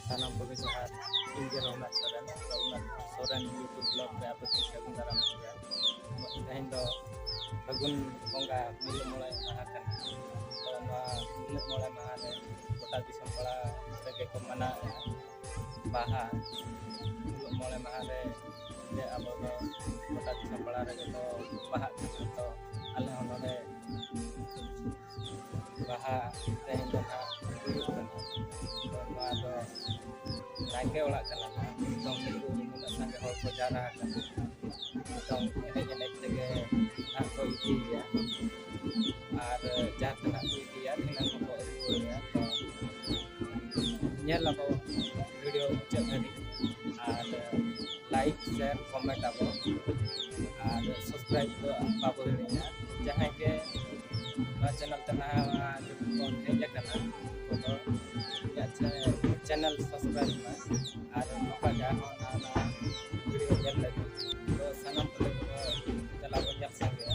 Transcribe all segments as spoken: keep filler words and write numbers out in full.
ᱥᱟᱱᱟᱢ ᱠᱚᱜᱮ ᱡᱚᱦᱟᱨ᱾ ᱤᱧ ᱜᱮ ᱨᱚᱜᱷᱩᱱᱟᱛᱷ ᱥᱚᱨᱮᱱ, ᱨᱚᱜᱷᱩᱱᱟᱛᱷ ᱥᱚᱨᱮᱱ YouTube vlog ᱨᱮ ᱟᱯᱮ ᱠᱚᱧ ᱥᱟᱹᱜᱩᱱ ᱫᱟᱨᱟᱢ ᱯᱮᱭᱟ᱾ ᱛᱮᱦᱮᱧ ᱫᱚ ᱯᱷᱟᱹᱜᱩᱱ ᱵᱚᱸᱜᱟ ᱢᱩᱞᱩᱜ ᱢᱚᱬᱮ ᱢᱟᱦᱟ ᱠᱟᱱᱟ᱾ ᱛᱚ ᱱᱚᱣᱟ ᱢᱩᱞᱩᱜ ᱢᱚᱬᱮ ᱢᱟᱦᱟ ᱨᱮ ᱜᱚᱴᱟ ᱫᱤᱥᱚᱢ ᱯᱟᱲᱟ ᱨᱮᱜᱮ ᱠᱚ ᱢᱟᱱᱟᱣᱮᱫᱼᱟ ᱵᱟᱦᱟ᱾ ᱢᱩᱞᱩᱜ ᱢᱚᱬᱮ ᱢᱟᱦᱟ ᱨᱮ ᱡᱮ ᱟᱵᱚ ᱫᱚ ᱜᱚᱴᱟ ᱫᱤᱥᱚᱢ ᱯᱟᱲᱟ ᱨᱮᱜᱮ ᱠᱚ ᱵᱟᱦᱟᱜ ᱠᱟᱱᱟ᱾ ᱛᱚ ᱟᱞᱮ ᱦᱚᱸ ᱱᱚᱰᱮ ᱵᱟᱦᱟ ᱛᱮᱦᱮᱧ ᱫᱚ ᱱᱟᱦᱟᱜ ᱦᱩᱭᱩᱜ ᱠᱟᱱᱟ᱾ ᱛᱚ ᱱᱚᱣᱟ ᱫᱚ ᱱᱟᱭᱠᱮ ᱚᱲᱟᱜ ᱠᱟᱱᱟ ᱱᱟᱦᱟᱜ᱾ ᱱᱤᱛᱚᱝ ᱱᱩᱠᱩ ᱱᱩᱱᱟᱹᱜ ᱥᱟᱸᱜᱮ ᱦᱚᱲ ᱠᱚ ᱡᱟᱣᱨᱟ ᱟᱠᱟᱱᱟ᱾ ᱱᱤᱛᱚᱝ ᱮᱱᱮᱡ ᱮᱱᱮᱡ ᱛᱮᱜᱮ ᱱᱟᱦᱟᱜ ᱠᱚ ᱤᱫᱤᱭᱮᱭᱟ᱾ ᱟᱨ ᱡᱟᱦᱟᱸ ᱛᱤᱱᱟᱹᱜ ᱠᱚ ᱤᱫᱤᱭᱟ, ᱫᱷᱤᱱᱟᱹᱝ ᱦᱚᱸᱠᱚ ᱟᱹᱜᱩ ᱨᱩᱣᱟᱹᱲᱮᱭᱟ᱾ ᱛᱚ ᱧᱮᱞ ᱟᱵᱚ ᱵᱷᱤᱰᱤᱭᱳ ᱢᱩᱪᱟᱹᱫ ᱫᱷᱟᱹᱵᱤᱡ᱾ ᱟᱨ like, share, comment ᱟᱵᱚ᱾ ᱟᱨ subscribe ᱫᱚ ᱵᱟᱵᱚ ᱦᱤᱲᱤᱧᱟ᱾ ᱡᱟᱦᱟᱸᱭ ᱜᱮ ᱱᱚᱣᱟ channel ᱛᱮ ᱱᱟᱦᱟᱜ ᱡᱚᱠᱷᱚᱱ ᱵᱚᱱ ᱦᱮᱡ ᱟᱠᱟᱱᱟ, ᱩᱱᱠᱩ ᱫᱚ ᱤᱧᱟᱹᱜ channel, channel subscribe ᱢᱟ᱾ ᱟᱨ ᱱᱚᱝᱠᱟ ᱜᱮ ᱟᱨᱦᱚᱸ ᱱᱟᱣᱟ ᱱᱟᱣᱟ ᱵᱷᱤᱰᱤᱭᱳ ᱧᱮᱞ ᱞᱟᱹᱜᱤᱫ ᱫᱚ ᱥᱟᱱᱟᱢ ᱠᱚᱛᱮ ᱠᱚ ᱪᱟᱞᱟᱣ ᱵᱚᱱ ᱧᱮᱞ ᱥᱟᱸᱜᱮᱭᱟ᱾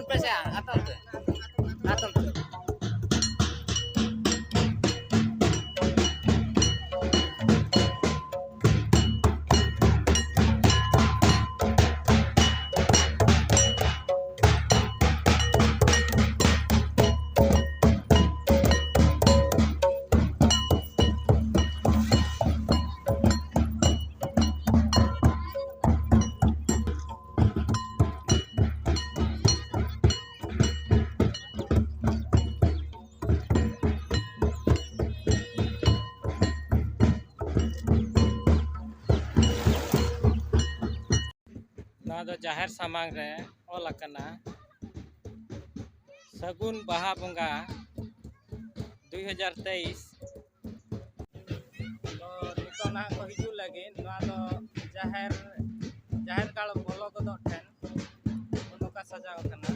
ᱯᱮᱥᱮ ᱟᱛᱚᱢ ᱛᱮ, ᱟᱛᱚᱢ ᱛᱮ᱾ ᱱᱚᱣᱟ ᱫᱚ ᱡᱟᱦᱮᱨ ᱥᱟᱢᱟᱝ ᱨᱮ ᱚᱞ ᱟᱠᱟᱱᱟ, ᱥᱟᱹᱜᱩᱱ ᱵᱟᱦᱟ ᱵᱚᱸᱜᱟ ᱫᱩᱭ ᱦᱟᱡᱟᱨ ᱛᱮᱭᱤᱥ᱾ ᱛᱚ ᱱᱤᱛᱚᱜ ᱱᱟᱦᱟᱜ ᱠᱚ ᱦᱤᱡᱩᱜ ᱞᱟᱹᱜᱤᱫ, ᱱᱚᱣᱟ ᱫᱚ ᱡᱟᱦᱮᱨ, ᱡᱟᱦᱮᱨ ᱜᱟᱲ ᱵᱚᱞᱚ ᱜᱚᱫᱚᱜ ᱴᱷᱮᱱ ᱱᱚᱝᱠᱟ ᱥᱟᱡᱟᱣ ᱟᱠᱟᱱᱟ᱾